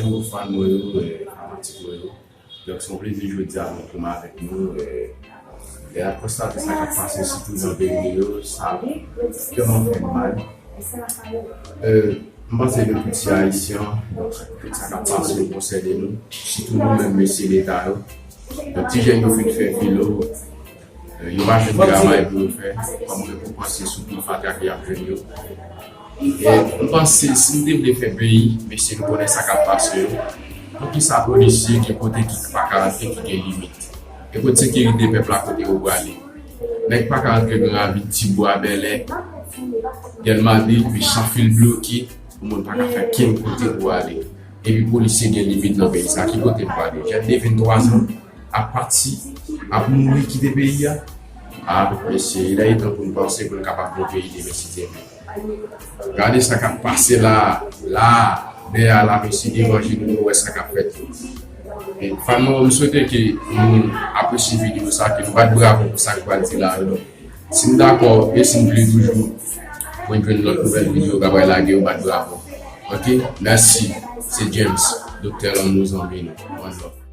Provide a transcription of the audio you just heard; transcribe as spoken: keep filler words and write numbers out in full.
Pou fan mwen yo, eh, fanatik mwen yo. Donk, se yon plezi jodi a nou retwouve avèk nou. Eh, lè n ap konstate sa k ap pase, sitou nan peyi nou yo, sa vrèman fè m mal. Eh, m panse nou tout se Ayisyen, donk, tout sa k ap pase yo konsène nou, sitou nou menm mesye leta yo. Donk, ti jèn yo fin fè filo, eh, yo pa jwenn travay pou yo fè, kòm rekonpans se sou pil fatra ke y ap jwenn yo. E m panse, si n te vle fè peyi, mesye, nou konnen sa k ap pase yo. Poukisa polisye gen kote ki pa ka rantre, ki gen limit? E kot sekirite pèp la, kote yo prale? Nèg pa ka rantre Gran Ravin, Tibwa, Bèlè, Dèlma de, mechan fil bloke, pou moun pa ka fè kenn kote pou ale. Epi polisye gen limit nan peyi sa, ki kote l prale? Jèn de venntwa zan ap pati, ap mouri, kite peyi a. A, mesye, il est temps pou n panse pou n kapab gen peyi demen, si Dye vle. Gade sa k ap pase la, la, dèyè la, mesye, devan je nou, nou wè sa k ap fèt. E, fan mwen, m swete ke nou apresye videyo sa, ke nou bat bravo pou sa k pral di la yo. Donk, si n dakò, e si n vle toujou, pou n jwenn lòt nouvèl videyo k ap lage yo, bat bravo. Ok? Mèsi. Se James, Doktè Lanmou, zanmi nou. One love.